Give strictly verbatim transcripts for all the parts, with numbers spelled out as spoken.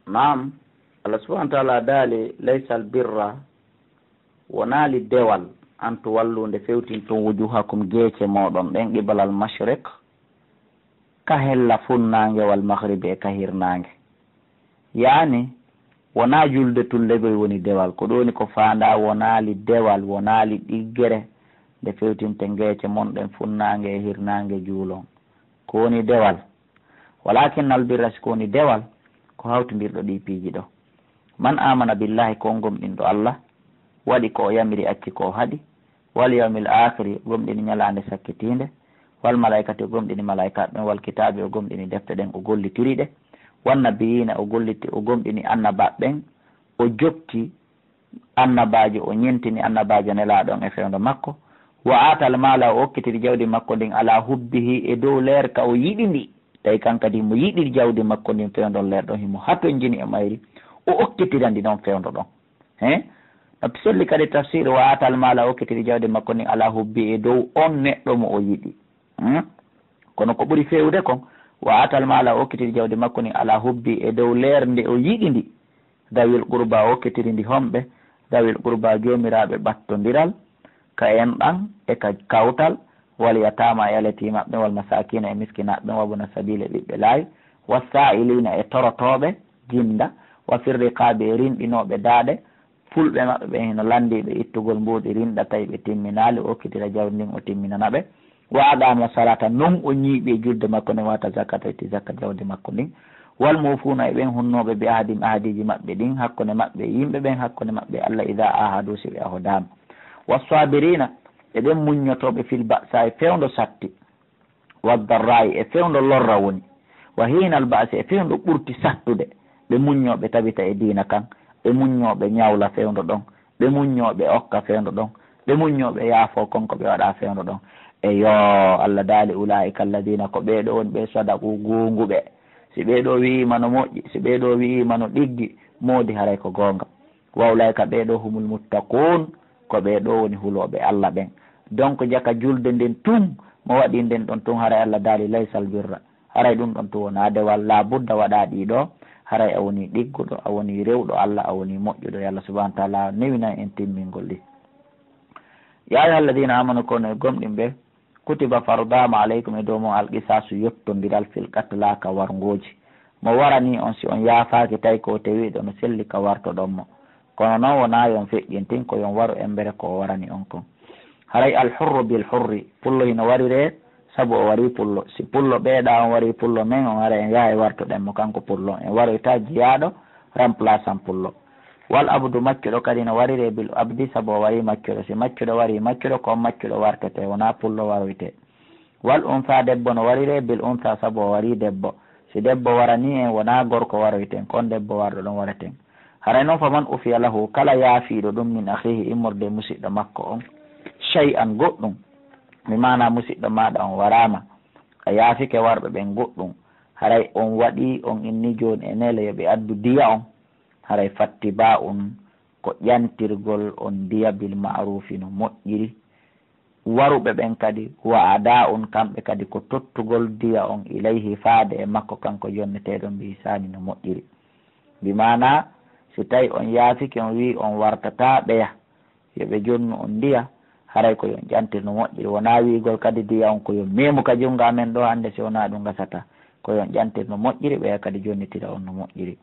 Naam, Allah subhanahu wa taala daali, "Laysal birra, wonaali dewal, an tuwallu nde fewtintun wujuhakum geece mooɗon ɗen qibalal mashriq, ka hella funnaange wal maghribi e ka hirnaange." Yaani, wonaa julde tun legoy woni dewal, ko ɗun woni ko faandaa, wonaali dewal, wonaali ɗiggere nde fewtinte geece mon ɗen funnaange e hirnaange juulon. Ko woni dewal? Walakin al birra, si ko woni dewal, ko hawtindirɗo ɗi piiji ɗo. Man amana billahi, ko on gomɗinɗo Allah, waɗi ko o yamiri, acci ko o haɗi, wal yawmil akhiri, o gomɗini ñalaande sakkitiinde, wal malaikati, o gomɗini malaikaaɓe ɓen, wal kitaabi, o gomɗini defte ɗen, o gollitiri ɗe, wan nabiyina, o golliti, o gomɗini annabaaɓe ɓen, o jokki annabaajo, o ñentini annabaajo nelaaɗo on e fewndo makko, wa atal mala, o okkitiri jawdi makko ndin, ala hubbihi, e dow leer ka o yiɗi ndi, tawi kan kadi himo yiɗi jawdi makko ndin, fewndo leer ɗon himo hatonjini e mayri, o okkitira ndi ɗon fewndo ɗon. He? No selli kadi tafsir, wa atal mala, o okkitiri jawdi makko ndin, ala hubbi, e dow on neɗɗo mo o yiɗi. Hmm? Kono ko ɓuri feewude kon, wa atal mala, o okkitiri jawdi makko ndin, ala hubbi, e dow leer nde o yiɗi ndi. Dawil qurba, o okkitiri ndi homɓe? Dawil qurba, joomiraaɓe ɓattondiral, ka enɗan e ka kawtal, wal yatama, e yaletiimaɓe, wal masakina, e miskinaaɓe, wa buna sabila, e ɓiɓɓe laayi, was sa'ilina, e torotooɓe jinda, wa fir riqabi, e rinɗinooɓe daaɗe, fulɓe maɓɓe ɓen hino lanndii ɓe ittugol mbuuɗi rinɗa tawi ɓe timminaali, o okkitira jawdi ndin o timminana ɓe. Wa aqama salata, non o ñiiɓi e julde makko nden, wa ata zakata, o itti zakka jawdi makko ndin. Wal mufuna, e ɓen hunnooɓe bi ahdim, ahadiiji maɓɓe ɗin, hakkunde maɓɓe e yimɓe ɓen, hakkunde maɓɓe e Allah, ida ahadu, si ɓe ahodaama. Wassabirina, e ɓen muññotooɓe fil ba'sa, e fewndo satti. Waddarra'i, e fewndo lorra woni. Wa hiinal ba'si, e fewndo ɓurti sattude. Ɓe muññoo, ɓe tabita e diina kan. Ɓe muññoo, ɓe ñawla fewndo ɗon. Ɓe muññoo, ɓe okka fewndo ɗon. Ɓe muññoo, ɓe yaafoo kon ko ɓe waɗaa fewndo ɗon. Eyo, Allah daali, "Ulaa'ika alladina, ko ɓee ɗoo woni ɓe sadaqu goonguɓe." Si ɓee ɗoo wi'iima no moƴƴi, si ɓee ɗoo wi'iima no ɗiggi, moodi haray ko goonga. "Wa ulaa'ika, ɓee ɗoo humul muttaquun, ko ɓee ɗoo woni hulooɓe Allah ɓen." Donc, jaka julde nden tun, mo waɗi nden ɗon tun, haray Allah daali, "Laysal birra." Haray ɗun ɗon tun wonaa dewal, laa budda waɗaa ɗii ɗoo, haray a wonii ɗigguɗo, a wonii rewɗo Allah, a wonii moƴƴuɗo. Yo Allah subhanahu wa taala newinan en timmingol ɗi. Ya ayyuha alladina amanu, kono e gomɗinɓe, kutiba, fardaama, alaykum, e dow mon, alqisasu, yottondiral, fil qatla, ka warngooji. Mo waranii on, si on yaafaaki, tawi ko o tewiiɗo, no selli ka wartoɗon mo. Kono non, wonaa yo on feƴƴintin, ko yo on waru embere ko o warani on kon. Haray al hurru bil hurri, pullo hino wariree sabu o warii pullo. Si pullo ɓeeɗaa on warii pullo men on, haray en yaha e wartoɗen mo kanko pullo on. En waroytaa jiyaaɗo, remplaçant pullo. Wal abdu, maccuɗo kadi no wariree bil abdi sabu o warii maccuɗo. Si maccuɗo warii maccuɗo, ko on maccuɗo wartetee, wonaa pullo waroytee. Wal unsa, debbo no wariree bil unsa sabu o warii debbo. Si debbo waranii en, wonaa gorko waroyten, ko on debbo warɗo ɗon wareten. Haray non, faman ufiya lahu, kala yaafiiɗo ɗum, min akhihi, immorde e musiɗɗo makko on, shay'an, goɗɗum, mi maana musiɗɗo maaɗa on waraama, a yaafike warɓe ɓen goɗɗum, haray on waɗii, on inni jooni e neele yo ɓe addu diya on, haray fattiba'un, ko ƴantirgol on diya, bil ma'rufi, no moƴƴiri. Waruɓe ɓen kadi, wa ada'un, kamɓe kadi ko tottugol diya on, ilayhi, faade e makko kanko jonneteeɗo, bi ihsani, no moƴƴiri. Bi maana, si tawi on yaafike, on wi'i on wartataa ɓeya, yo ɓe jonnu on diya, haray ko yo on ƴantir no moƴƴiri. Wonaa wi'ugol kadi diya on ko yo meemu ka junngo amen ɗoo hannde, si wonaa ɗum gasataa. Ko yo on ƴantir no moƴƴiri, ɓeya kadi jonnitira on no moƴƴiri.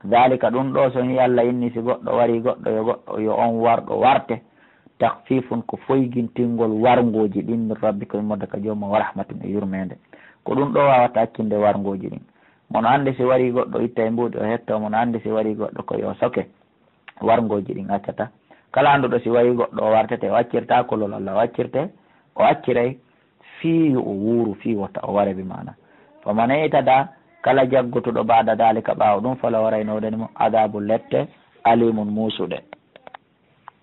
Daalika, ɗum ɗoo, so on yii Allah inni, si goɗɗo warii goɗɗo, yo goɗɗo, yo on warɗo warte. Takhfifun, ko foygintingol warngooji ɗin, min rabbikum, immorde ka Joom mon, wa rahmatun, e yurmeende. Ko ɗum ɗoo waawata accinde warngooji ɗin. Mono anndi si warii goɗɗo itta e mbuuɗi o hettoo, mono anndi si warii goɗɗo ko yo soke. Warngooji ɗin accataa. Kala annduɗo si warii goɗɗo o wartete, o accirtaa kulol Allah, o accirte, o acciray fii yo o wuuru, fii wota o ware, bi maana. Faman i'tada, kala jaggotuɗo, ba'da daalika, ɓaawo ɗum, falaw, haray no woodani mo adaabu, lette, alimun, muusuɗe.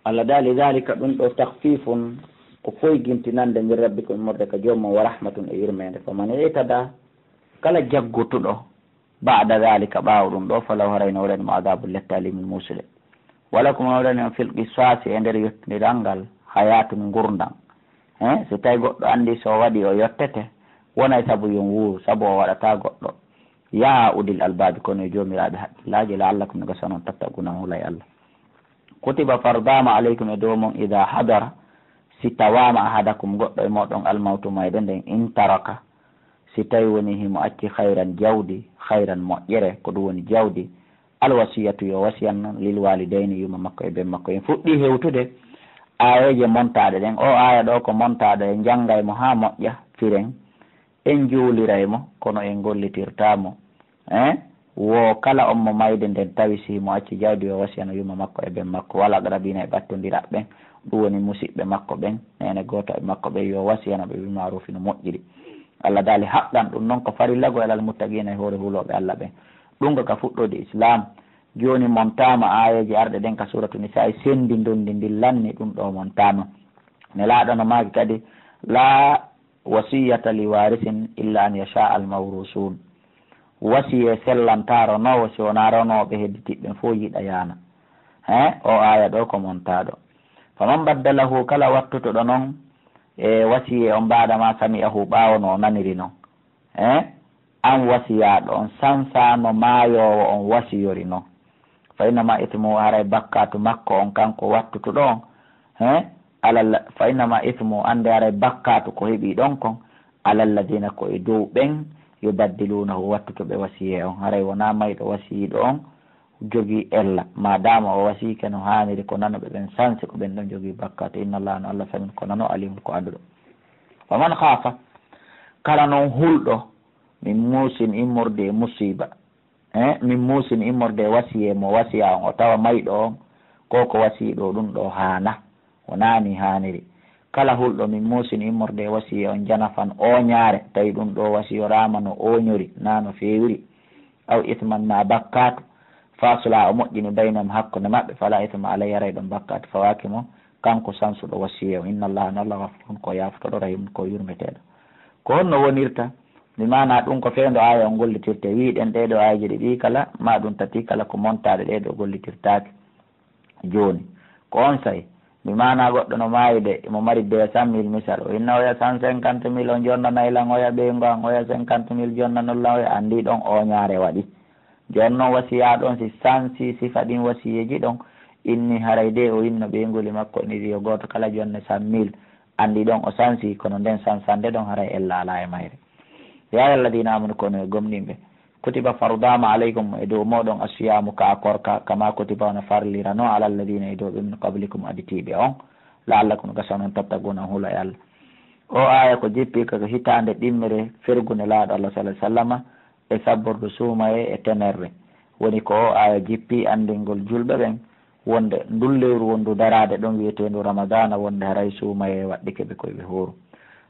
Allah daali, daalika, ɗum ɗoo, takhfifun, ko foygintinande, min rabbikum, immorde ka Joom mon, wa rahmatun, e yurmeende. Faman i'tada, kala jaggotuɗo, ba'da daalika, ɓaawo ɗum ɗoo, falaw, haray no woodani mo adaabu, lette, alimun, muusuɗe. Walakum, no woodani on, fil qisasi, e nder yottindiral ngal, hayatun, ngurndan. He, so tawi goɗɗo anndi so waɗii o yottete, wonay sabu yo on wuuru, sabu o waɗataa goɗɗo. Yaa ulil albaabi, kono e joomiraaɓe haqqillaaji, la'allakum, no gasa onon, tattaquuna, on hulay Allah. Kutiba, fardaama, alaykum, e dow mon, idaa hadara, si tawaama, ahadakum, goɗɗo e mooɗon, almawtu, mayde nden, in taraka, si tawi woni himo acci, khayran, jawdi, khayran, moƴƴere, ko ɗum woni jawdi, alwasiyatu, yo wasiyan non, lil walidayni, yumma makko e ben makko. En fuɗɗii hewtude aayeeje montaaɗe ɗen. O aaya ɗo ko montaaɗo, en janngay mo haa moƴƴa, firen. En juuliray mo, kono en gollitirtaa mo. Eh? Wo kala on mo mayde nden tawi si mo acci jawdi, yo wasiyano yumma makko e ben makko, wal aqrabiina, e ɓattondiraaɓe ɓen, ɗum woni musiɓɓe makko ɓen, neene gooto e makko ɓen, yo wasiyano ɓe bil ma'ruufi no moƴƴiri. Allah daali haqqan, ɗum non ko farilla go alal muttaqiina, e hoore hulooɓe Allah ɓen. Ɗum ko ka fuɗɗoode Islaam. Jooni montaama aayeeje arɗe ɗen ka Suuratu Nisaa'i, sendi ndondi ndin lanni ɗum ɗo montaama. Nelaaɗo no maaki kadi, laa wasiyata li waarisin illa an yasha al mawrusun. Wasiyee sellantaa ronoowo si wonaa ronooɓe hedditiɓɓe ɓen fof yiɗa yaana. He, o aaya ɗo ko montaaɗo. Faman baddalahu, kala wattutuɗo non e wasiyee on, baada ma sami'ahu, ɓaawo no o naniri non. He, an wasiyaaɗo on sansaano maayoowo on wasiyori non. Fa innama ithmuhu, haray bakkaatu makko on, kanko wattutuɗo on, he, alal, fa innama ithmuhu, annde haray bakkaatu ko heɓi ɗon kon, alal ladina, ko e dow ɓen, yubaddilunahu, wattutuɓe wasiyee on. Haray wonaa mayɗo wasiyiiɗo on jogii ella, maadaama o wasiyike no haaniri, ko nanuɓe ɓen sansi, ko ɓen ɗon jogii bakkaatu. Inna Allaha, no Allah samin ko nano, alimun, ko annduɗo. Faman khaafa, kala non hulɗo, min muusin, immorde e musiiba, eh, min muusin, immorde e wasiyee mo wasiya on, o tawa mayɗo on, ko ko wasiyi ɗo ɗum ɗo haana, wonaa ni haaniri. Kala hulɗo, min muusin, immorde e wasiyee on, janafan, ooñaare, tawi ɗum ɗo wasiyoraama no ooñori, naa no feewiri, aw isman, ma bakkaatu, fa asla, o moƴƴini, baynahum, hakkunde maɓɓe, fala isma alayhi, haray ɗon bakkaatu fawaaki mo, kanko sansuɗo wasiyee on. Inna Allaha, no Allah, ghafuurun, ko yaafotoɗo, rahiimun, ko yurmeteeɗo. Ko honno wonirta? Mi maana ɗum ko fewndo aaya on gollitirte. Wiiɗen ɗee ɗoo aayeeje ɗiɗi kala, maa ɗum tati kala, ko montaaɗe, ɗee ɗoo gollitirtaake. Jooni, ko on say, mi maana goɗɗo no maayi de, mo mari deux cent mille misal, o inna oya cent cinquante mille, on jonnanay lan oya ɓeyngu an, oya cinquante mille jonnanol lan oya, anndi ɗon ooñaare waɗi. Jooni non wasiyaaɗo on si sansi sifa ɗin wasiyeeji ɗon, inni haray de o inno ɓeynguuli makko ɗin yo gooto kala jonne cent mille, anndi ɗon o sansi, kono nden sansande ɗon haray ella alaa e mayre. Yaa ayyuhal ladiina aamanu, kono e gomɗinɓe, kutiba, fardaama, alaykum, e dow mooɗon, assiyaamu, ka korka, kama kutiba, wano farlirano, alal ladiina, e dow ɓe, min qablikum, aditiiɓe on, la'allakum, gasa onon, tattaquuna, on hula e Allah. O aaya ko jippi ka hitaande ɗimmere fergu Nelaaɗo Allah, sallallaahu alayhi wa sallama, e sabbordu suumayee e temerre. Woni ko o aaya jippi anndingol julɓe ɓen wonde ndun lewru wondu daraade ɗon wi'eteendu Ramadaana, wonde haray suumayee waɗɗike ɓe ko ɓe hooru.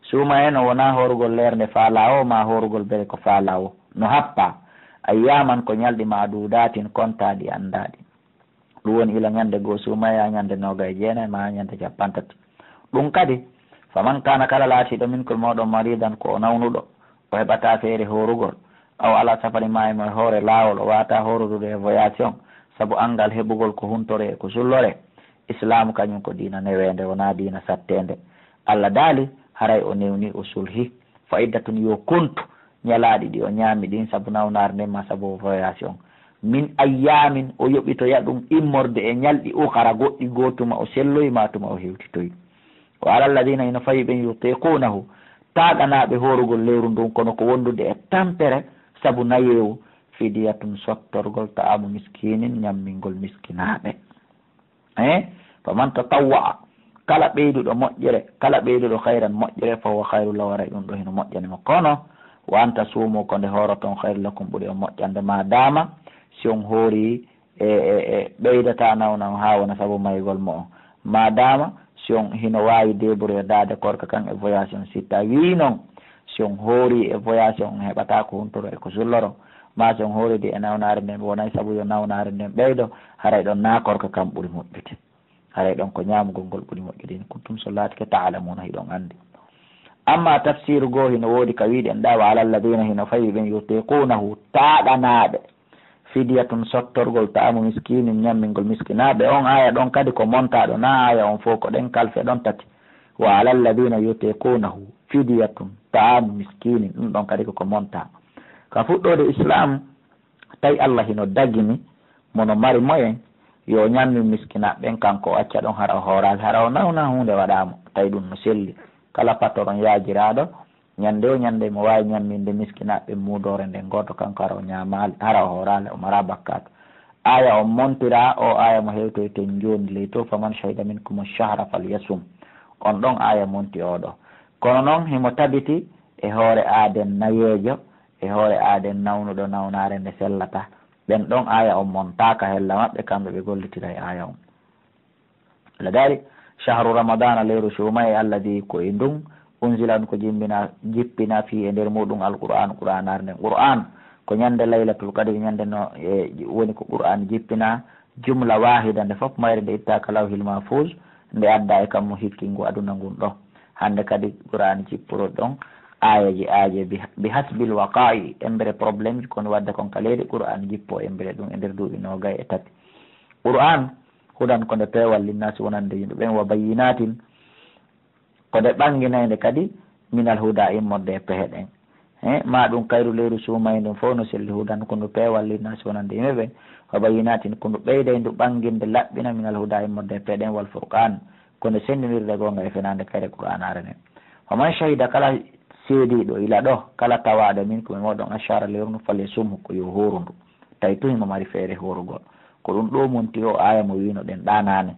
Suumayee no wonaa hoorugol leernde faa laawo maa hoorugol bere ko faa laawo. No happaa. Ayyaaman, ko ñalɗi, ma'duudaatin, kontaaɗi, anndaaɗi. Ɗum woni ila ñande goo suumayee haa ñande noogay e jeenay maa haa ñande cappanɗe tati. Ɗum kadi, faman kaana, kala laatiiɗo, minkum, mooɗon, mariidan, ko o nawnuɗo, o heɓataa feere hoorugol, aw alaa safarin, maa himo e hoore laawol, o waawataa hoorudude e voyage on, sabu anngal heɓugol ko huntoree e ko sulloree. Islaamu kañum ko diina neweende, wonaa diina satteende. Allah daali, haray o newni, o sulhi. Fa iddatun, yo kontu ñalaaɗi ɗi o ñaami ɗin sabu nawnaare nden maa sabu voyage on. Min ayyaamin, o yoɓitoya ɗum immorde e ñalɗi ukhara goɗɗi goo tuma o selloyi maa tuma o hewtitoyi. Wa alal ladiina, hino fawi ɓen, yutiquunahu, taaɗanaaɓe hoorugol lewru ndun, kono ko wondude e tampere sabu nayeewu, fidyatun, sottorgol, ta'aamu miskiinin, ñammingol miskinaaɓe. Eh? Faman tatawwa'a, kala ɓeyduɗo moƴƴere, kala ɓeyduɗo khayran moƴƴere, fa huwa khayrun lahu, haray ɗum ɗo hino moƴƴani mo. Kono, wa an tasuumu, ko nde hooroton, khayrun lakum, ɓuri on moƴƴande, ma dama si on hoori e, e, e ɓeydata nawna on haa wona sabu maygol mo on. Ma dama si on hino waawi débrouiller daade korka kan e voyage on, si tawii non si on hoori e voyage on, on heɓataa ko huntoro e ko sulloro, maa si on hooridi e nawnaare nden wonay sabu yo nawnaare nden ɓeydo, haray ɗon naa korka kan ɓuri moƴƴude. Haray ɗon ko ñaamugol ngol ɓuri moƴƴude, in kuntum, so laatike, ta'lamuuna, hiɗon anndi. Amma tafsiru goo hino woodi ka wiiɗen ɗaa, wa alal ladiina, hino fawi ɓen, yutiquunahu, taaɗanaaɓe, fidyatun, sottorgol, ta'aamu miskiinin, ñammingol miskinaaɓe. On aaya ɗon kadi ko montaaɗo, naa aaya on fow, ko ɗen kalfe ɗon tati. Wa alal ladiina yutiquunahu fidyatun ta'aamu miskiinin, ɗum ɗon kadi ko ko montaa. Ka fuɗɗoode Islaam, tawi Allah hino dagini mo no mari moyen, yo o ñammin miskinaaɓe ɓen, kanko o acca ɗon, hara o hooraali, hara o nawna huunde waɗaa mo, tawi ɗum no selli. Kala patron yaajiraaɗo, ñande o ñande mo waawi ñamminde miskinaaɓe muudoore nden gooto, kanko hara o ñaamaali, hara o hooraali, o maraa bakkaatu. Aaya on montiraa, o aaya mo hewtoyten jooni ley to, "Faman shahida minkumu shahra falyasum." On ɗon aaya monti oo ɗoo. Kono non himo tabiti e hoore aaden nayeejo, e hoore aaden nawnuɗo nawnaare nde sellata. Ɓen ɗon aaya on montaaka hella maɓɓe, kamɓe ɓe gollitira e aaya on. Allah daali, "Shahru Ramadana, lewru suumaye, alladhi, ko e ndun, unzila, on ko jimbina, jippina, fi, e nder muɗum, Alqur'an, Qur'anaare nden." Qur'an ko ñande Laylatul Qadri, ñande no, e, woni ko Qur'an jippina, jumla wahida, nde fof mayre nde itta ka Lawhil Mahfuz, nde adda e kammu hikkingu aduna ngun ɗo. Hande kadi Qur'an jipporo ɗon aayeeji aaje bi, bi hasbil waqa'i, embere problème ji kon wadde kon ka leydi, Qur'an jippo embere ɗum e nder duuɓi noogay e tati. Qur'an hudan ko nde peewal linnaasi wonande yimɓe ɓen, wa bayyinatin, ko nde ɓannginaynde kadi, minal huda, immorde e pehe ɗen. He, ma ɗum kayru, lewru suumaye ndun fof no selli, hudan ko ndu peewal linnaasi wonande yimɓe ɓen, wa bayyinatin, ko ndu ɓeyday ndu ɓannginde laɓɓina, minal huda, immorde e pehe ɗen, wal furqan, ko nde senndindirde goonga e fenaande kayre Qur'anaare nden. Wa man shahida, kala seediiɗo ila ɗo, kala tawaaɗo, minkum, e mooɗon, ashara, lewru ndun, falyasumhu, ko yo hooru ndu. Tawi tun himo mari feere hoorugol. Ko ɗum ɗoo monti o aaya mo wiino ɗen ɗaa naane.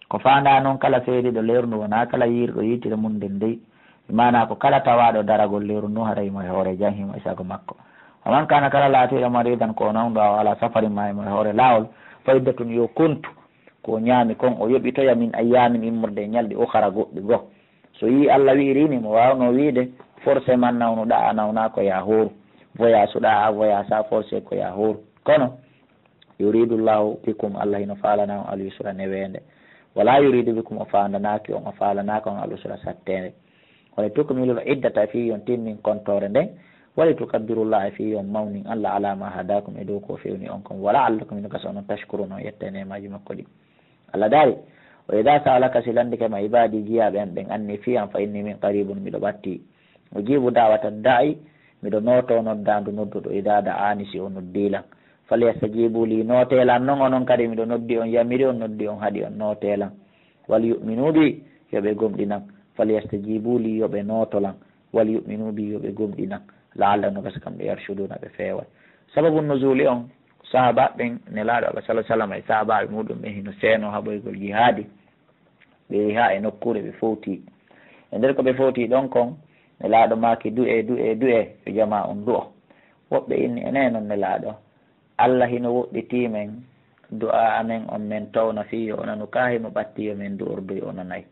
Ko faandaa non kala seediiɗo lewru ndun, wonaa kala yiirɗo yiitire mun nden dey. Maanaa ko kala tawaaɗo daragol lewru ndun, haray himo e hoore jam, himo e sago makko. Wa man kana, kala laatiiɗo maridan ko o nawndo, aw ala safarin, ma himo e hoore laawol, fa iddatun, yo kontu ko o ñaami kon, o yoɓitoya, min ayyamin, immorde e ñalɗi, ukhara, goɗɗi goo. So yii Allah wi'irii nii, mo waawnoo wi'ude, forcément nawnuɗaa a nawnaaka, yaa hooru. Voyage-ɗaa a voyage-aa, forcé ko yaa hooru. Kono, yuridu Llahu bikum, Allah hino faalana on al-yusra, neweende. Wala yuridu bikum, o faandanaaki on, o faalanaaka on al-usra, satteende. Wali tukmilu l-iddata, fii yo on timmin kontoore nden. Wali tukabbiru Llaha, fii yo on mawnin Allah, ala ma hadakum, e dow ko o fewni on kon. Wa la'allakum, hino gasa onon, tashkuruna, on yetta e neemaaji makko ɗin. Allah daali, "Wa idha sa'alaka, si landike ma, ibadi, jiyaaɓe am ɓen, anni, fii an, fa inni min qaribun, miɗo ɓatti. Ujibu da'wata da'i, miɗo nooto noddaandu nodduɗo, idha da'ani, si o noddii lan. Falyastajibu li, nootee lan non, onon kadi miɗo noddi on, yamiri on, noddi on, haɗi on, nootee lan. Wal yu'minu bi, yo ɓe gomɗinan. Falyastajibu li, yo ɓe nooto lan. Wal yu'minu bi, yo ɓe gomɗinan. La'allahum, no gasa kam ɓe, yarshuduna, ɓe feeway." Sababu nuzuli on, sahaabaaɓe ɓen, Nelaaɗo Allah, sallallahu alaihi wasallam, e sahaabaaɓe muɗum ɓen hino seeno haɓoygol jihaadi. Ɓe yahi haa e nokkuure ɓe fowti. E nder ko ɓe fowti ɗon kon, Nelaaɗo maaki, "Du'ee, du'ee, du'ee, yo jamaa on du'o." Woɓɓe inni, "Enee non Nelaaɗo, Allah hino woɗɗitii men, du'aa amen on men towna fii yo o nanu, kaa himo ɓatti yo men du'ordoy o nanay?"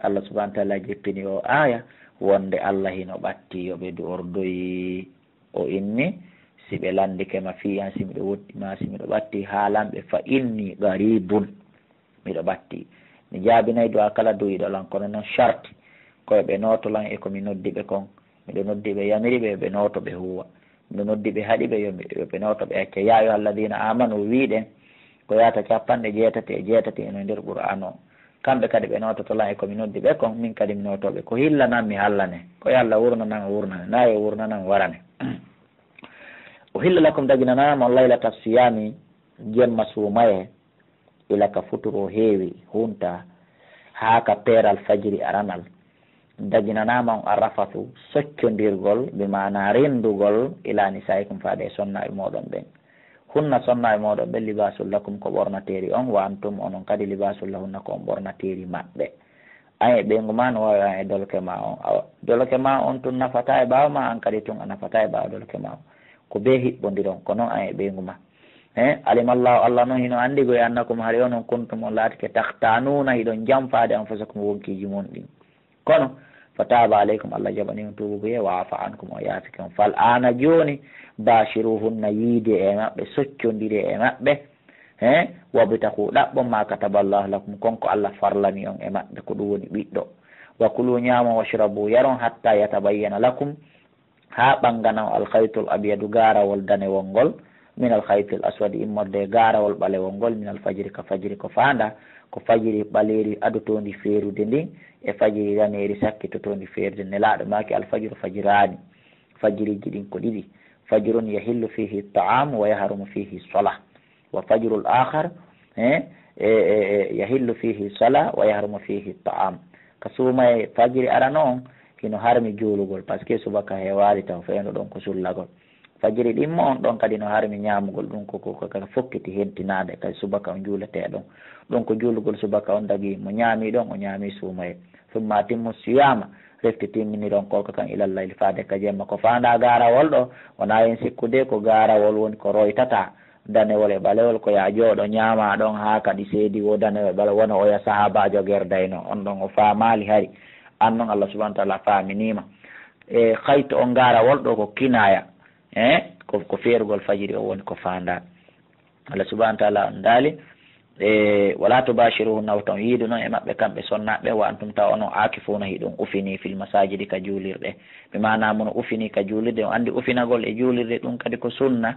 Allah subhanahu wa ta'ala jippini o aaya wonde Allah hino ɓatti yo ɓe du'ordoy. O inni, "Si ɓe landike ma fii an, si miɗo woɗɗi ma, si miɗo ɓatti, haalan ɓe, fa inni qaribun, miɗo ɓatti. Mi jaabinay du'aa kala du'iiɗo lan, kono non sharti ko yo ɓe nooto lan e ko mi noddi ɓe kon. Miɗo noddi ɓe, yamiri ɓe, yo ɓe nooto, ɓe huuwa. Miɗo noddi ɓe, haɗi ɓe, yo mi, yo ɓe nooto, ɓe acca. Ya ayyuha alladhina amanu, wi'uɗen ko yaata capanɗe jeetati e jeetati eno nder Qur'aan o. Kamɓe kadi ɓe noototo lan e ko mi noddi ɓe kon, min kadi mi nootoo ɓe. Ko hillanan mi hallane, ko yo Allah wurnanan o wurnane, naa yo wurnanan warane." "Uhilla lakum, daginanaama on, laylata siyami, jemma suumaye, ila ka futuro heewi, hunta, haa ka peeral fajiri aranal. Daginanaama on arrafasu, soccondirgol, bi maana renndugol, ila nisaikum, faade e sonnaaɓe mooɗon ɓen. Hunna, sonnaaɓe mooɗon ɓen, libaasul lakum, ko ɓornateeri on, wa antum, onon kadi, libaasul lahunna, ko on ɓornateeri maɓɓe." An e ɓeyngu ma no waawi an e dolke ma on. Awa, dolke ma on tun nafataa e ɓaawo ma, an kadi tun a nafataa e ɓaawo dolke ma on. Ko bee hiɓɓondiron, ko non an e ɓeyngu ma. He, alimallahu, Allah non hino anndi goy, annakum, hari onon, kuntum, on laatike, takhtanuuna, hiɗon janfaade, anfusakum, wonkiiji mon ɗin. Kono, fataaba alaykum, Allah jaɓani on tuubugo, wa afa ankum, o yaafike on. Fal aana, jooni, baashiruhunna, yiide e maɓɓe, soccondire e maɓɓe. He, wabtahu, ɗaɓɓon, ma kataballahu lakum, kon ko Allah farlani on e maɓɓe, ko ɗum woni ɓiɗɗo. Wa kulu, ñaamon, washrabu, yaron, hatta yatabayyana lakum, haa ɓanngana on, al khaytul abyadu, gaarawol danewol ngol, min al khaytil aswadi, immorde e gaarawol ɓalewol ngol, min al fajri, ka fajri, ko faandaa ko fajiri ɓaleeri adotoondi feerude ndin e fajiri raneeri sakkitotoondi feerude. Nelaaɗo maaki, al fajru fajraani, fajiriiji ɗin ko ɗiɗi. فجر يحل فيه الطعام ويحرم فيه الصلاة، وفجر آخر، eh, eh, eh, eh, يحل فيه الصلاة ويحرم فيه الطعام. Ka suumaye fajiri arano on, hino harmi juulugol, parce que subaka heewaali taw, fewndo ɗon ko sullagol. Fajiri ɗimmo on ɗon kadi no harmi ñaamugol, ɗum ko, ko, ko, ko fokkiti hentinaade, kadi subaka on juuletee ɗon. Ɗum ko juulugol subaka on dagi, mo ñaami ɗon, o ñaami suumaye. ثم أتموا الصيام, refti timminiron korka kan إلى الليل, faade ka jemma. Ko faandaa gaarawol ɗo, wonaa en sikkude ko gaarawol woni ko roytata danewol e ɓalewol, ko yaa jooɗo ñaama ɗon haa kadi seedi wo danewol e ɓalewol, wona oya sahaabaajo gerdayno, on ɗon o faamaali hari. An non Allah subhanahu wa ta'ala faaminiima. E, khayt on gaarawol ɗo ko kinaaya, eh, ko, ko feerugol fajiri o woni ko faandaa. Allah subhanahu wa ta'ala on daali, e, "ولا تباشروهن", wota on yiidu non e maɓɓe kamɓe sonnaaɓe, "وأنتم", tawa onon, "عاكفون", hiɗon ufini, "في المساجد", ka juulirɗe. Bi maanaa mo no ufini ka juulirde, on anndi ufinagol e juulirde ɗum kadi ko sunna.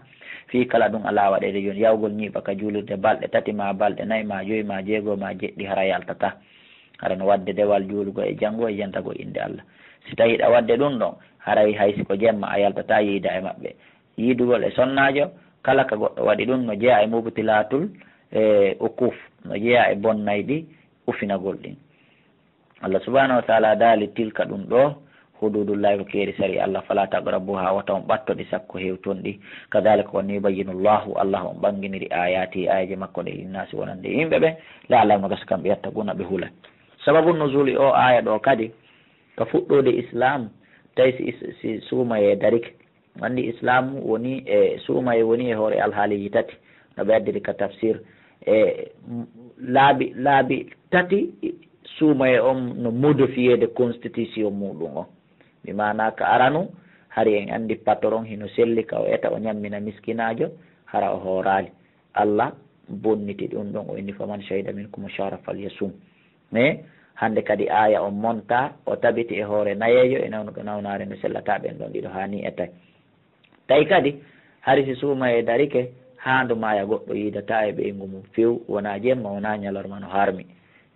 Fii kala ɗum alaa waɗeede jooni, yahugol ñiiɓa ka juulirde balɗe tati maa balɗe nayi maa joyi maa jeego maa jeɗɗi hara yaltataa. Hara no waɗde dewal juulugol e janngo e jantagol innde Allah. Si tawii hiɗa waɗde ɗum ɗon, haray hay si ko jemma a yaltataa yiida e maɓɓe. Yiidugol e sonnaajo, kala ka goɗɗo waɗi ɗum, no jeyaa e mubtilaatul, e, ukuuf, no jeyaa e bonnayɗi ufinagol ɗin. Allah subhanahu wa ta'ala daali, "تلك", ɗum ɗo, "حدود الله", ko keeri sariya Allah, "فلا تقربوها", wota on ɓatto ɗi, sakko hewton ɗi. "كذلك", ko nii, "يبين الله", Allah on ɓanginiri, "آياته", aayeeje makko ɗe, "للناس", wonande yimɓe ɓe, "لعلهم", gasa kamɓe, "يتقون", ɓe hula. Sababu nuzuli o aaya ɗo kadi, ka fuɗɗoode Islam, tawi si is-, si suumayee darike, anndi Islaamu woni e suumayee woni e hoore alhaaliiji tati, no ɓe addiri ka tafsir. E, m-, laabi, laabi tati suumayee on no modifiyeede constitution muuɗum on. Bi maanaa ka aranu, hari en anndi patron hino selli ka o eta o ñammina miskinaajo, hara o hooraali. Allah bonniti ɗum ɗon, o inni, "فمن شهد منكم الشهر فليصمه". Mais hannde kadi aaya on monta, o tabiti e hoore nayeejo e nawnuɗo nawnaare nde sellataa ɓen ɗon ɗiɗo haa nii e tawi. Tawi kadi, hari si suumayee darike, haandu maaya goɗɗo yiidataa e ɓeyngu mum few, wonaa jemma, wonaa ñalorma no harmi.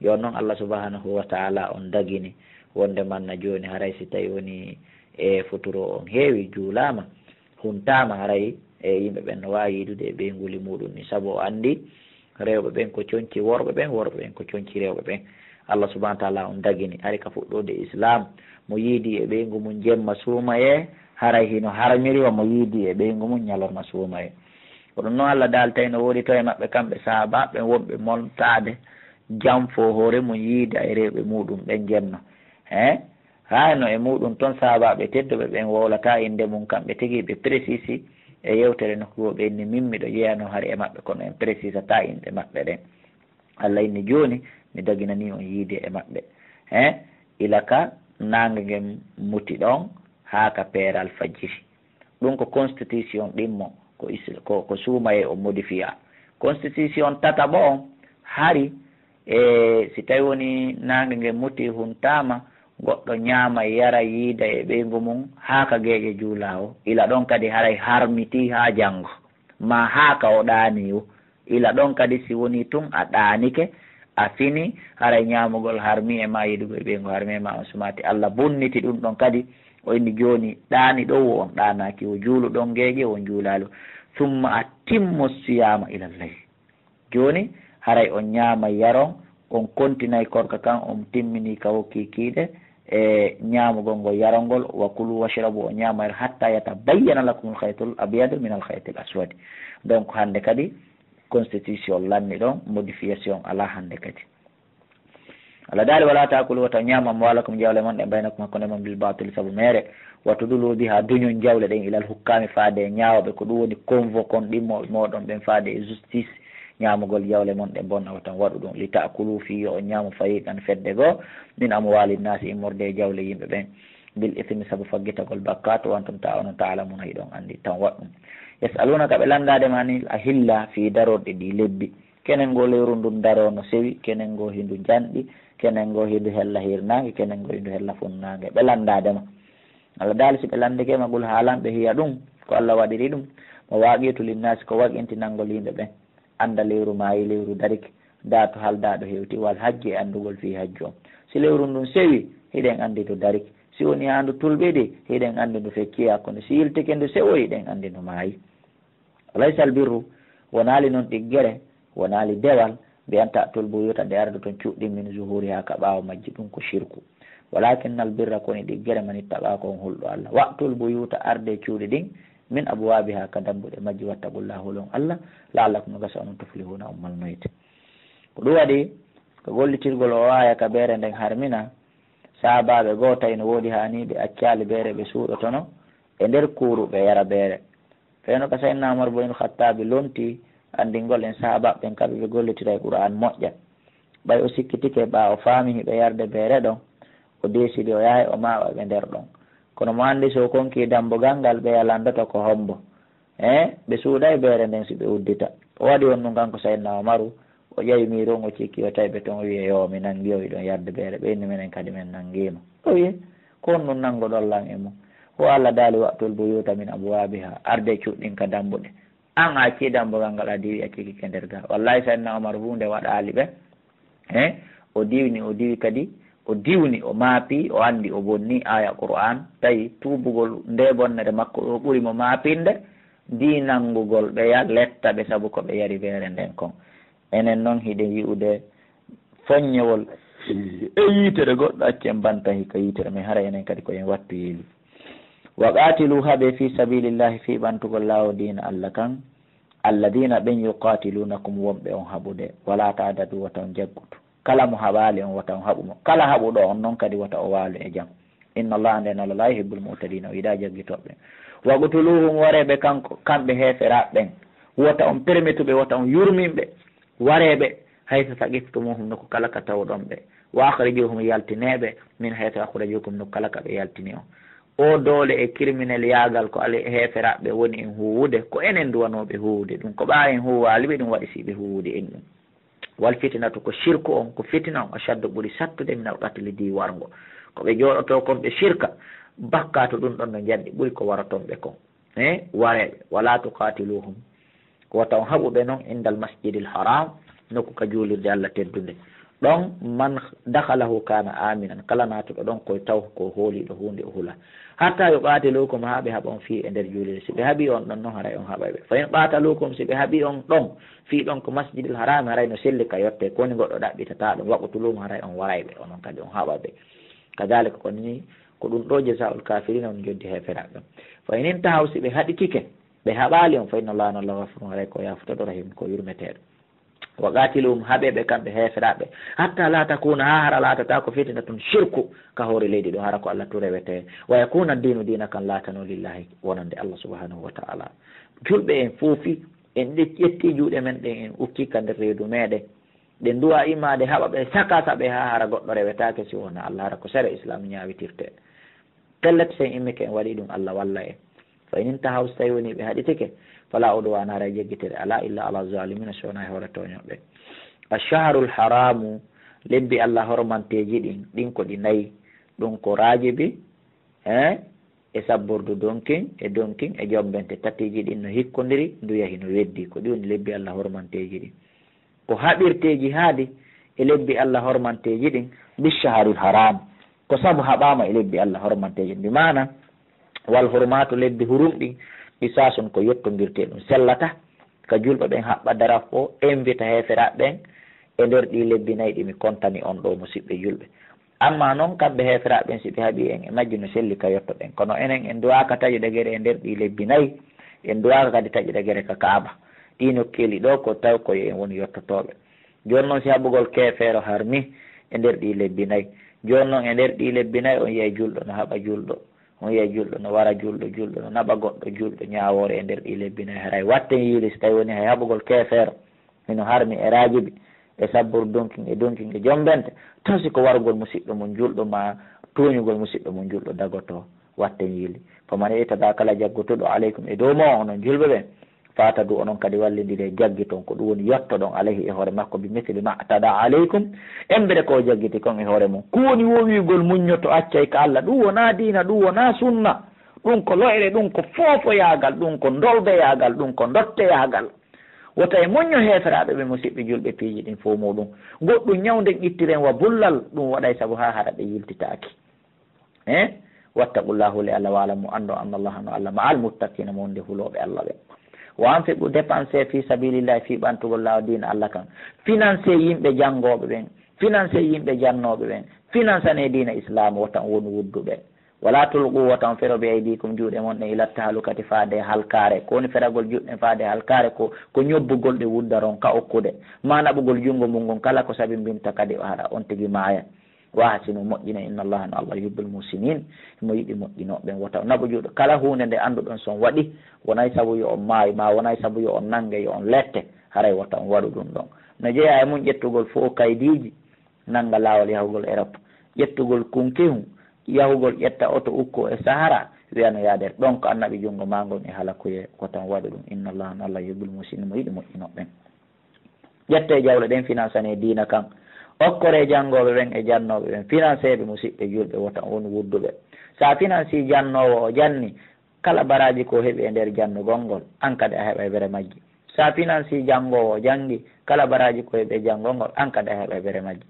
Jooni non Allah subhanahu wa ta'ala on dagini, wonde manna jooni haray si tawi woni e futuro on heewi, juulaama, huntaama, haray e yimɓe ɓen no waawi yiidude e ɓeynguli muuɗum ni, sabu o anndi rewɓe ɓen ko conci worɓe ɓen, worɓe ɓen ko conci rewɓe ɓen. Allah subhanahu wa ta'ala on dagini, hari ka fuɗɗoode Islam, mo yiidi e ɓeyngu mum jemma suumayee, haray hino harmiri wa mo yiidi e ɓeyngu mum ñalorma suumayee. Ko ɗum non Allah daali, tawi no woodi to e maɓɓe kamɓe sahaabaaɓe wonɓe montaade janfo hoore mum yiida e rewɓe muuɗum ɓen jemma. He? Haa no e muuɗum ton sahaabaaɓe tedduɓe ɓen wowlataa innde mum kamɓe tigi, ɓe presisi e yewtere nokku goo, ɓe inni, "Min miɗo jeyanoo hari e maɓɓe, kono en presisataa inɗe maɓɓe ɗen." Allah inni, "Jooni mi daginanii on yiide e maɓɓe, he, ila ka naange ngen muti ɗon haa ka peeral fajiri." Ɗum ko constitution ɗimmo, ko is-, ko, ko suumayee o modifiya. Constitution tataɓo on, hari, e, si tawi woni naange ngen muti, huntaama, goɗɗo ñaama, yara, yiida e ɓeyngu mum haa ka geeƴe juulaa o, ila ɗon kadi haray harmitii haa janngo, maa haa ka o ɗaanii o. Ila ɗon kadi, si wonii tun a ɗaanike, a fini, haray ñaamugol harmi e ma, yiidugol e ɓeyngu harmi e ma, on sumaaki. Allah bonniti ɗum ɗon kadi, o inni, "Jooni ɗaaniɗo wo on ɗaanaaki, wo juuluɗo on geeƴe, wo on juulaali." "Summa atimmu siyaama ilal layl." Jooni, haray on ñaamay yaron, on kontinay korka kan, on timminii ka wokki kiiɗe, e ñaamugol ngol yarongol, "wa kulu washrabu", on ñaama yara, "hatta yatabayyana lakumul khaytul abyadu minal khaytil aswadi." Donc, hannde kadi, constitution lanni ɗon, modification alaa hannde kadi. Allah daali, "Wala taakulu", wota ñaam, "amwaalakum", jawle mon ɗen, "baynakum", hakkunde mon, "bil baatili", sabu meere, "wa tudlu biha", duñon jawle ɗen, "ilal hukkaami", faade e ñaawɓe, ko ɗum woni convoquer on ɗimmo mooɗon ɓen faade e justice, ñaamugol jawle mon ɗen bonna, wota on waɗu ɗum, "li taakulu", fii yo on ñaamu, "fariqan", fedde goo, "min amwaali naasi", immorde e jawle yimɓe ɓen, "bil ismi", sabu faggitagol bakkaatu, "wa antum ta-, onon ta'lamuna", hiɗon anndi, tan waɗ ɗum. "Yas'alunaka", ɓe lanndaade ma, "anil ahilla", fii darorɗi ɗi lebbi. Kenen goo lewru ndun daroo no sewi, kenen goo hindu janɗi, kenen goo hindu hella hirnaange, kenen goo hindu hella funnaange. Ɓe lanndaade ma. Allah daali, si ɓe lanndike ma, "qul", haalan ɓe, "hiya", ɗum, ko Allah waɗiri ɗum, "mawaqitu linnaasi", ko waqintinangol yimɓe ɓen. Annda lewru maayi, lewru darike, daa to haldaaɗo hewti, wal hajji, e anndugol fii hajju on. Si lewru ndun sewi, hiɗen anndi to darike. Si woni haa ndu tulɓidi, hiɗen anndi ndu fecci hakkunde. Si yiltike ndu sewoyi, hiɗen anndi ndu maayi. Walaysa albirru, wonaali noon ɗiggere, wonaali dewal, bi an ta'tul buyuta, nde ardoton cuuɗi ɗin, min zuhuriha, ka ɓaawo majji, ɗum ko shirku. Walakin albirra, ko woni ɗiggere, man ittaqa, ko on hulɗo Allah. Wa'tul buyuta, arde cuuɗi ɗin, min abwabiha, ka dambuɗe majji, wattaqullaha, hulon Allah, la'allakum, no gasa onon, tuflihuna, on malnoyte. Ko ɗum waɗi, ko gollitirgol o aaya ka beere nden harmina, sahaabaaɓe goo tawi no woodi haaniiɓe accaali beere ɓe suuɗotono e nder kuuru ɓe yara beere. Fewno ka Sayyidina Umar bun Khattabi lonti anndingol en sahaabaaɓe ɓen kamɓe ɓe gollitira e Qur'aan moƴƴa. Ɓay o sikkitike ɓaa o faami hiɓe yarde beere ɗon, o deesidi o yahay o maɓɓa ɓe nder ɗon. Kono mo anndi so o konki dambugal ngal ɓeya landoto ko hombo? He, ɓe suuɗay beere nden si ɓe uddita. O waɗi on ɗum kanko Sayyidina Umaru, o ƴawi miiro on o cikki o tawi ɓe ton o wi'i, "Yoo, mi nanngi on hiɗon yarde beere." Ɓe inni, "Menen kadi men nanngiima." O wi'i, "Ko honɗum nanngoɗon lan e mum?" O Allah daali, "Wa'tul buyuta min abwabiha, arde cuuɗi ɗin ka dambuɗe." An a accii dambugal ngal a diwi a cikki ke nder ga. Wallahi Sayyidina Umar huunde waɗaali ɓe. He, o diwni, o diwi kadi, o diwni, o maapi, o anndi o bonni aaya Qur'aan, tawi tuubugol nde bonnere makko ɗo ɓuri mo maapinde, ndi nanngugol ɓeya letta ɓe sabu ko ɓe yari beere nden kon. Enen non hiɗen yi'ude foññewol e yiitere goɗɗo, accen bantahi ka yiitere men, hara enen kadi ko en wattu yeeli. Wa qatilu, haɓe fi sabilillahi, fi ɓantugol laawo diina Allah kan, alladina ɓen yuqatilunakum wonɓe on haɓude, wala ta'tadu wota on jaggutu. Kala mo haɓaali on wota on haɓu mo. Kala haɓuɗo on non kadi wota o waalu e jam. Inna Allaha, nden Allah, la yuhibbul mu'tadina, o yiɗa jaggitooɓe. Waqtuluhum, wareɓe kanko, kamɓe heeferaaɓe ɓen. Wota on permetuɓe, wota on yurminɓe. Wareɓe, haythu saqiftumuhum, nokku kala ka tawɗon ɓe. Wa akhrijuhum, yaltineɓe, min haythu akhrajukum, nokku kala ka ɓe yaltini on. O doole e kirminel yaagal ko ale heeferaaɓe woni en huuwude, ko enen duwanooɓe huuwude ɗum. Ko ɓaa en huuwaali ɓe ɗum waɗi si ɓe huuwude en ɗum. Wal fitnatu, ko shirku on, ko fitina on, ashaddu, ɓuri sattude, minal qatli, di warngo. Ko ɓe jooɗotoo kon ɓe shirka, bakkaatu ɗum ɗon no njanɗi ɓuri ko waroton ɓe kon. He, wareɓe, wala tuqatiluhum. Wota on haɓu ɓe non indal masjidil haram, nokku ka juulirde Allah teddunde. Ɗon, man dakhalahu kana aminan, kala naatuɗo ɗon koye taw ko hooliiɗo huunde o hula. Hatta yuqatilukum, haa ɓe haɓa on fii e nder juulirde. Si ɓe haɓi on ɗon non, haray on haɓay ɓe. Fa in qatalukum, si ɓe haɓi on ɗon, fii ɗon ko masjidil haram, haray no selli ka yotte, ko woni goɗɗo ɗaɓɓitata ɗum, waqtuluhum, haray on waray ɓe, onon kadi on haɓa ɓe. Kadhalika, ko ni, ko ɗum ɗo jazaa'ul kafirina, on joddi heeferaaɓe. Fa in intahaw, si ɓe haɗitike, ɓe haɓaali on, fa inna Allaha, no Allah, ghafurun, haray ko yaafutoɗo, rahim, ko yurmeteeɗo. Wa qatiluhum, haɓe ɓe kamɓe heeferaaɓe, hatta la takuna, haa hara laatata ko fitnatun, shirku, ka hoore leydi ɗo, hara ko Allah tu rewete. Wa yakuna diinu, diina kan laatano, lillahi, wonande Allah subhanahu wa ta'ala. Julɓe en foofi, en ɗe-, ƴetti juuɗe men ɗen, en ukki ka nder reedu meɗen. Ɗen du'a imaade haɓa ɓe saka saɓe haa hara goɗɗo rewetaake si wona Allah, hara ko sere Islam ñaawitirte. Pellet, sen immike en waɗi ɗum, Allah walla en. Fa in intahaw, so tawi woni ɓe haɗitike, fala udwana, hara jeggitere ala illa ala zalimina, so wona e hoore tooñoɓe. Ash-shahrul haramu, lebbi Allah hormanteeji ɗin, ɗin ko ɗi nayi, ɗum ko Rajibi, he, e Sabbordu donkin, e donkin, e jombente tatiiji ɗin no hikkondiri, ndu yahi no weddi, ko ɗi woni lebbi Allah hormanteeji ɗin. Ko haɓirtee jihaadi e lebbi Allah hormanteeji ɗin, bi shaharil haram, ko sabu haɓaama e lebbi Allah hormanteeji ɗin. Bi maana, wal hurmaatu, lebbi hurum ɗin, qisasun, ko yottondirtee ɗum, sellata, ka julɓe ɓen haɓɓa darafo, invita heeferaaɓe ɓen e nder ɗii lebbi nayi ɗi mi kontani on ɗoo, musiɓɓe julɓe. Amma non, kamɓe heeferaaɓe ɓen, si ɓe haɓii en e majji, no selli ka yottoɗen. Kono enen, en duwaaka taƴude gere e nder ɗii lebbi nayi, en duwaaka kadi taƴude gere ka Kaaba. Ɗii nokkeeli ɗoo, ko taw ko en woni yottotooɓe. Jooni non, si haɓugol keefeero harmi e nder ɗii lebbi nayi, jooni non, e nder ɗii lebbi nayi, on yi'ay julɗo no haɓa julɗo, on yi'ay julɗo no wara julɗo, julɗo no naɓa goɗɗo julɗo ñaawoore e nder ɗii lebbi nayi. Haray watten yiili, si tawi woni hay haɓugol keefeero hino harmi e Rajibi, e Sabbur donkin, e donkin, e jombente, taw si ko warugol musiɗɗo mum julɗo, ma tooñugol musiɗɗo mum julɗo dagotoo, watten yiili. Faman i'tada, kala jaggutuɗo, alaykum, e dow mon, onon julɓe ɓen, fa'tadu, onon kadi wallindire, jaggiton, ko ɗum woni yottoɗon, alayhi, e hoore makko, bi misli ma i'tada alaykum, embere ko o jaggiti kon e hoore mum. Ko woni wo wi'ugol muññoto, accay ka Allah, ɗum wonaa diina, ɗum wonaa sunna, ɗum ko lo'ere, ɗum ko foofoyaagal, ɗum ko ndolbeyaagal, ɗum ko ndotteyaagal. Wota e moñño heeferaaɓe ɓe, musiɓɓe julɓe, piiji ɗin fow muuɗum. Goɗɗum ñawden ittiren wa bullal, ɗum waɗay sabu haa hara ɓe yiltitaaki. Hein? Wattaqullah, hule Allah, wa'lamu, anndo, anna Allah, no Allah, ma'al muttaqina, mo wonde hulooɓe Allah ɓe. Wa anfiqu, dépenser, fi sabilillahi, fi ɓantugol laawo diina Allah kan. Financer yimɓe janngooɓe ɓen, financer yimɓe jannooɓe ɓen, financane diina Islam, wota on wonu wudduɓe. Wala tulqu, wota on fero, bi aydikum, juuɗe mon ɗen, ila tahalukati, faade halkaare. Ko woni feragol juuɗe ɗen faade halkaare? Ko, ko ñobbugol ɗe wudda ron ka okkude. Ma naɓugol junngo mun ngon kala ko sabimbinta kadi o haɗa on tigi maaya. Wa ahsinu, moƴƴine, inna Allaha, no Allah, yuhibbul muhsinin, himo yiɗi moƴƴinooɓe ɓen. Wota on naɓu juuɗe kala huunde nde annduɗon so on waɗi, wonay sabu yo on maayu, ma wonay sabu yo on nannge, yo on lette, haray wota on waɗu ɗum ɗon. No jeyaa e mun ƴettugol fof kaydiiji, nannga laawol yahugol Erop, ƴettugol kunkihun, yahugol ƴetta oto ukko e Sahara, wiya no yaade ɗon ko annaɓi junngo maa ngon e halakuyee, wota on waɗu ɗum. Inna Allaha, no Allah, yuhibbul muhsinin, mo yiɗi moƴƴinooɓe ɓen. Ƴettee jawle ɗen, financane diina kan. Okkoree janngooɓe ɓen e jannooɓe ɓen, financeeɓe, musiɓɓe juulɓe, wota on wonu wudduɓe. Sa financii jannoowo, o janni, kala baraaji ko heɓi e nder jannugol ngol, an kadi a heɓay bere majji. Sa financii janngoowo, o janngi, kala baraaji ko heɓi e janngol ngol, an kadi a heɓay bere majji.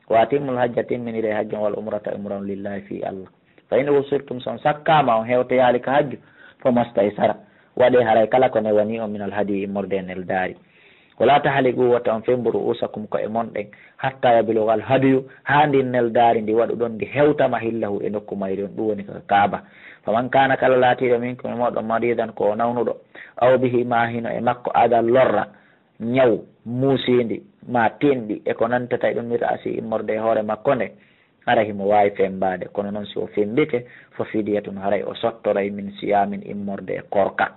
Wa atimmul hajja, timminiree hajju on, wal umrata, umra on, lillahi, fii Allah. Fa in uhsirtum, si on sakkaama, on hewtoyaali ka hajju, famastaysara, waɗee haray kala ko newanii on, minal hadyi, immorde e neldaari. Wala tahliqu, wota on femmbu, ru'usakum, ko'e mon ɗen, hatta yablugal hadyu, haa ndin neldaari ndi waɗuɗon ndi hewta mahillahu, e nokku mayri on, ɗum woni ka Kaaba. Faman kana, kala laatiiɗo, minkum, e mooɗon, maridan, ko o nawnuɗo, aw bihi, maa hino e makko, adan, lorra, ñaw muusiindi, maa tenɗi, e ko nanndata e ɗum, min ra'sihi, immorde e hoore makko nde, hara himo waawi femmbaade, kono non si o femmbike, fa fidyatun, haray o sottoray, min siyaamin, immorde e korka.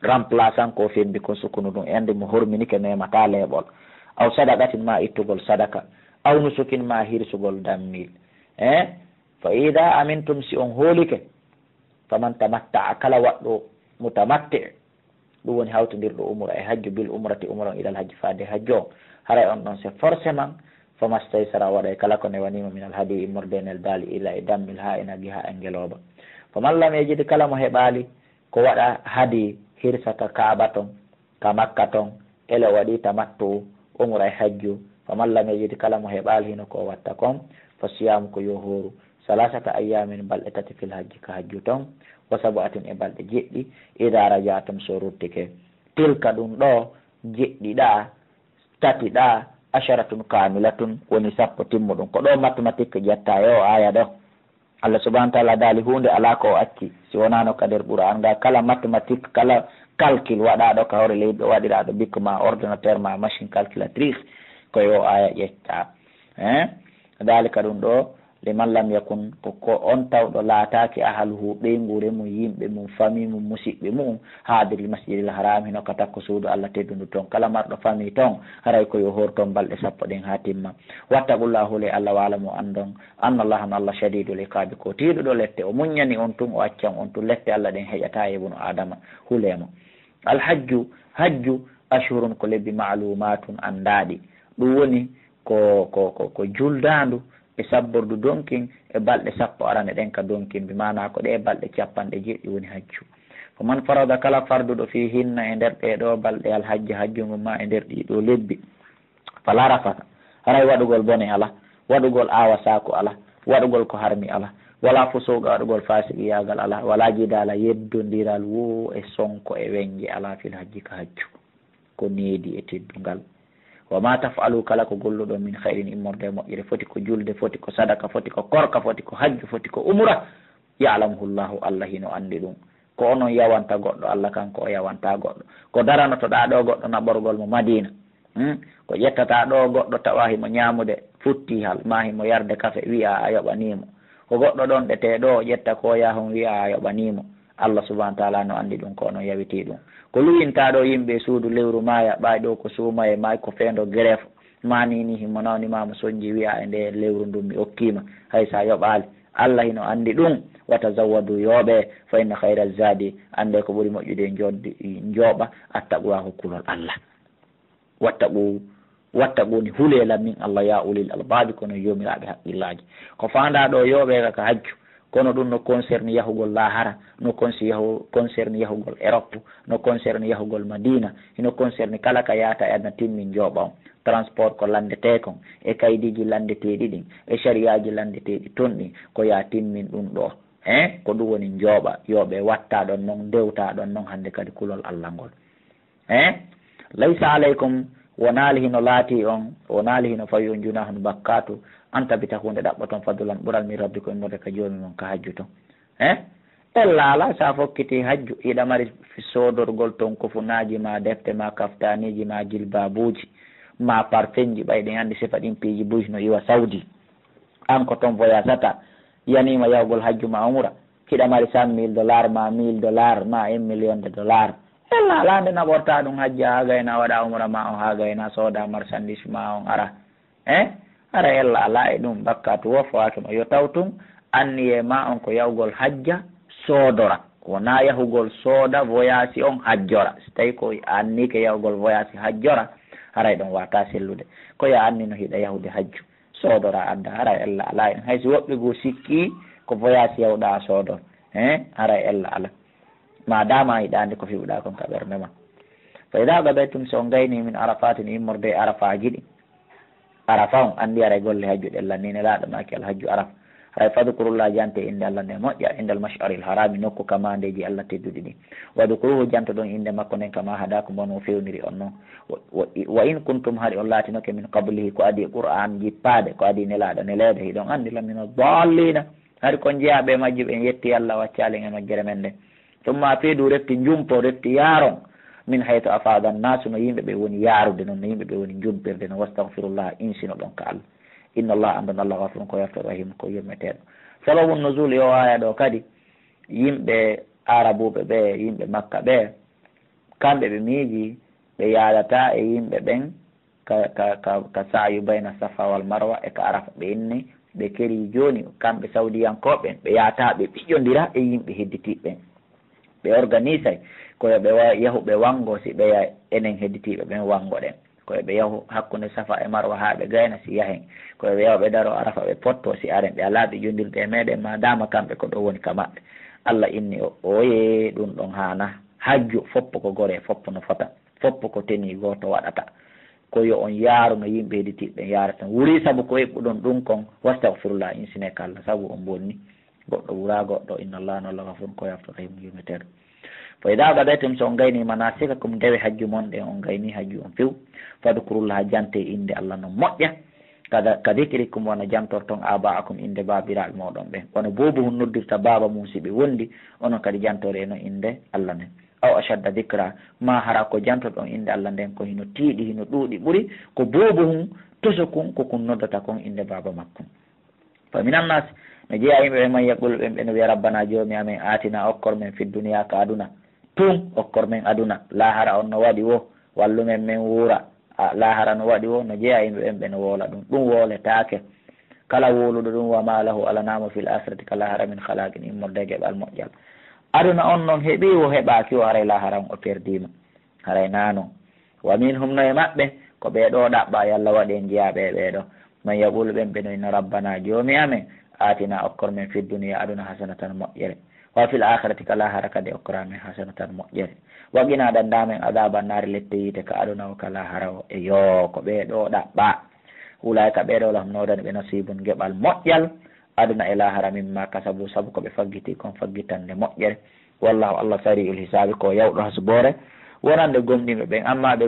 Remplaçant ko o femmbi kon, sukunu ɗum, ende mo horminike, memataa leeɓol. Aw sadaqatin, maa ittugol sadaka. Aw nusukin, maa hirsugol dammil. Eh? Fa idaa amintum, si on hoolike, faman tamatta'a, kala waɗɗo mutamatti', ɗum woni hawtindirɗo umra e hajju, bil umrati, umra on, ilal hajji, faade hajju on, haray on ɗon c'est forcément, famastaysara, o waɗay kala ko newanii mo, minal hadyi, immorde e neldaari, ila e dammil, haa e nagge, haa e ngelooba. Faman lam yajid, kala mo heɓaali ko waɗa hadyi, hirsa ka Kaaba ton, ka Makka ton, ele o waɗi tamattu, umra e hajju, faman lam yajid, kala mo heɓaali hino ko o watta kon, fa siyaamu, ko yo hooru, salasata ayyaamin, balɗe tati, fil hajji, ka hajju ton, wa sab'atin, e balɗe jeɗɗi, idaa raja'tum, so ruttike. Tilka, ɗum ɗoo, jeɗɗi ɗaa, tati ɗaa, asharatun kaamilatun, woni sappo timmuɗum. Ko ɗoo mathématique ƴetta e oo aaya ɗoo. Allah subhanahu wa ta'ala daali huunde alaa ko o acci, si wonaano ka nder Qur'aan nga, kala mathématique, kala calcul waɗaaɗo ka hoore leydi ɗo, waɗiraaɗo bik ma ordinateur ma machine calculatrice, ko e oo aaya ƴetta. Hein? Daalika, ɗum ɗoo, liman lam yakun, ko, ko on tawɗo laataaki, ahluhu, ɓeynguure mum, yimɓe mum, famille mum, musiɓɓe mum, haadiril masjidil haram, hino ka takko suudu Allah teddundu ton. Kala marɗo famille ton, haray ko yo hoor ton balɗe sappo ɗen haa timma. Wattaqullaha, hulee Allah, wa'lamu, anndon, annallaha, no Allah, shadidul iqabi, ko tiiɗuɗo lette, o muññani on tun, o accan on tun, lette Allah ɗen heƴataa e bunu Aadama, hulee mo. Al hajju, hajju, ashhurun, ko lebbi, ma'lumatun, anndaaɗi. Ɗum woni ko, ko, ko, ko juldaandu e sabbordu donkin e balɗe sappo arane ɗen ka donkin, bi maanaa ko ɗee balɗe capanɗe jeɗɗi woni hajju. Faman farada, kala farduɗo, fiihinna, e nder ɗee ɗoo balɗe, al hajja, hajju ngun, ma e nder ɗii ɗoo lebbi, fala rafasa, haray waɗugol bone alaa, waɗugol aawasaaku alaa, waɗugol ko harmi alaa, wala fusuuqa, waɗugol faasiqiyaagal alaa, wala jidaala, yeddondiral woo e sonko e wennje alaa, fil hajji, ka hajju. Ko needi e teddungal. Wa ma taf'alu, kala ko golluɗon, min khayrin, immorde e moƴƴere, foti ko julde, foti ko sadaka, foti ko korka, foti ko hajju, foti ko umra, ya'lamuhu Allahu, Allah hino anndi ɗum. Ko onon yawanta goɗɗo, Allah kanko o yawanta goɗɗo. Ko daranotoɗaa ɗoo goɗɗo naɓorgol mo Madiina, hmm? Ko ƴettataa ɗoo goɗɗo tawa himo ñaamude futtihal, maa himo yarde kafe, wi'a a yoɓanii mo. Ko goɗɗo ɗonɗetee ɗoo, ƴetta ko yahun, wi'a a yoɓanii mo. Allah subhanahu wa ta'ala no anndi ɗum, ko onon yawitii ɗum. Ko luwintaa ɗoo yimɓe e suudu lewru, maaya, ɓay ɗoo ko suumayee, maa ko feendo gereef, maa nii nii himo nawni maa mo sonji, wi'a e ndee lewru ndun mi okkii ma, hay si a yoɓaali. Allah hino anndi ɗum. Wa tazawwadu, yooɓee, fa inna khayra zadi, anndee ko ɓuri moƴƴude e njoɗdi-, njooɓa, attaqwa, ko kulol Allah. Wattaqu, wattaquni, hulee lan, min Allah, ya ulil albabi, kono yoomiraaɓe haqqillaaji. Ko faandaa ɗoo yooɓee ka, ka hajju, kono ɗum no concerni yahugol laahara, no consi yahu-, concerni yahugol Europe, no concerni yahugol Madina, hino concerni kala ka yaata e aduna timmin njooɓa on. Transport ko lanndetee kon, e kaydiiji lanndeteeɗi ɗin, e sariyaaji lanndeteeɗi ton ɗin, ko yo a timmin ɗum ɗoo. Eh, ko ɗum woni njooɓa, yo ɓe watta ɗon non, ndewta ɗon non hannde kadi kulol Allah ngol. Eh, laysa alaykum, wonaali hino laatii on, wonaali hino fawi on junahun bakkaatu, an tabtagu nde ɗaɓɓoton fadlan ɓural min rabbikum immorde ka joomi mon ka hajju ton. Eh, ella alaa, sa fokkiti hajju, hiɗa mari fi-, soodorgol ton kofunaaji ma, defte ma, kaftaaniiji ma, jilbaabuuji ma, parfenji, ɓay ɗen anndi sifa ɗin piiji buy no iwa Saudi. An ko ton voyasata, yaniima yahugol hajju ma umra, hiɗa mari cent mille dollars ma mille dollars ma un million de dollars. Ella alaa, nde naɓorta ɗum hajja, haa gayna waɗa umra ma on, haa gayna sooda marchandise ma on ara. Eh? Hara ella alaa e ɗum, bakkaatu woo fawaaki ma. Yo taw tun anniyee ma on ko yahugol hajja soodora. Wonaa yahugol sooda voyage on hajjora. Si tawi ko annike yahugol voyage hajjora, haray ɗon wata sellude. Ko yo annino hiɗa yahude hajju. Soodora adda, haray ella alaa e ɗum. Hay si woɓɓe goo sikki ko voyage yawɗa a soodor. Eh? Haray ella alaa. Ma dama a yiɗaande ko fiɓuɗa kon ka ɓernde ma. Fa idaa qadaytum, so on gayni min arafatin, immorde e arafaaji ɗin. Arafa on, anndi haray golle hajju ɗen lannii, Nelaaɗo maaki alhajju Arafa. Haray fadkurullah, jante innde Allah nde moƴƴa, indal mash'aril harami, nokku ka maandeeji Allah tedduɗi ɗin. Wadkuruhu, jantoɗon innde makko nden, kama hadakum, wano o fewniri on non. Wa, wa, wa in kuntum, hari on laatinoke, min qablihi, ko adii Qur'aan jippaade, ko adii Nelaaɗo neleede, hiɗon anndi, lamina dallina. Hari kon jeyaaɓe e majju, ɓen yetti Allah, waccaali en e majjere men nden. Summa afiidu, refti njumpo, refti yaaron. Min haythu afaada annaasu, no yimɓe ɓe woni yaarude non, no yimɓe ɓe woni njumpirde non. Wastagfirullah, insinoɗon ka Allah. Inna Allah, anndon Allah, gafurun, ko yafto, rahim, ko yurmeteeɗo. Sababun nuzul, yo aaya ɗo kadi, yimɓe Arabuɓe ɓe, yimɓe Makka ɓe, kamɓe ɓe miiji ɓe yaadataa e yimɓe ɓen ka, ka, ka, ka sa'yu bayna Safa wal Marwa e ka Arafa. Ɓe inni, ɓe keri jooni, kamɓe Sawdiyankooɓe ɓen, ɓe yaata ɓe ɓiƴƴondira e yimɓe hedditiiɓe ɓen. Ɓe organisay ko yo ɓe wa-, yahu ɓe wango, si ɓe yahi, enen hedditiiɓe ɓen wangoɗen. Ko yo ɓe yahu hakkunde Safa e Marwa haa ɓe gayna, si yahen. Ko yo ɓe yahu ɓe daro Arafa, ɓe potto, si aren. Ɓe alaa ɓiƴƴondirde e meɗen, ma dama kamɓe ko ɗo woni ka maɓɓe. Allah inni o, oye, ɗum ɗon haana. Hajju foppo ko gore, foppo no fota. Foppo ko teni gooto waɗata. Ko yo on yaaru no yimɓe hedditiiɓe ɓen yaarata. Wuri sabu ko eɓɓuɗon ɗum kon, wastagfirullah, insine ka Allah, sabu on bonni. Goɗɗo wuraa goɗɗo, inna Allah, no Allah, gafurun, ko yafto, rahim, yurmeteeɗo. Fa idaa qadaytum, so on gayni manasikakum, ndewe hajju mon ɗen, on gayni hajju on few, fadkurullah, jante innde Allah no moƴƴa. Kada, ka dikrikum, wano jantorton abaakum, innde baabiraaɓe mooɗon ɓen. Wano boobo hun noddirta baaba mum si ɓe wondi, onon kadi jantore no innde Allah nden. Aw ashadda dikra, ma hara ko jantoɗon innde Allah nden ko hino tiiɗi, hino ɗuuɗi, ɓuri ko boobo hun tosokun ko kun noddata kon innde baaba makkun. Fa minan naasi, no jeyaa yimɓe ɓen, man yaqulu, ɓen ɓe no wi'a, rabbana, joomi amen, aatina, okkor men, fid duniya, ka aduna tun, okkor men aduna, laahara on no waɗi wo, wallu men men wuura, a, laahara no waɗi wo, no jeyaa yimɓe ɓen ɓe no woola ɗum, ɗum wooletaake. Kala wooluɗo ɗum, wa ma lahu, alanaa mo, fil aakhirati, ka laahara, min khalaaqin, immorde e geɓal moƴƴal. Aduna on non heɓii wo, heɓaaki wo, haray laahara on o perdiima. Haray naa non. Wa minhum, no e maɓɓe, ko ɓee ɗoo ɗaɓɓa, yalla waɗi en jeyaaɓe e ɓee ɗoo. Man yaqulu, ɓen ɓe no inna, rabbana, joomi amen, aatina, okkor men, fid duniya, aduna, hasanatan, moƴƴere. Wa fil aakhirati, ka laahara kadi, okkora men hasanatan, moƴƴere. Wa qina, ɗannda men, adaaban naari, lette yiite, ka aduna o, ka laahara o. E yoo, ko ɓee ɗoo ɗaɓɓa. Ulaa'ika, ɓee ɗoo, lahum, no woodani ɓe, nasiibun, geɓal moƴƴal, aduna e laahara, mimma kasabu, sabu ko ɓe faggiti kon faggitande moƴƴere. Wallahu, Allah, sari'ul hisaabi, ko yawɗo hasboore, wonande gomɗinɓe ɓen, amma ɓe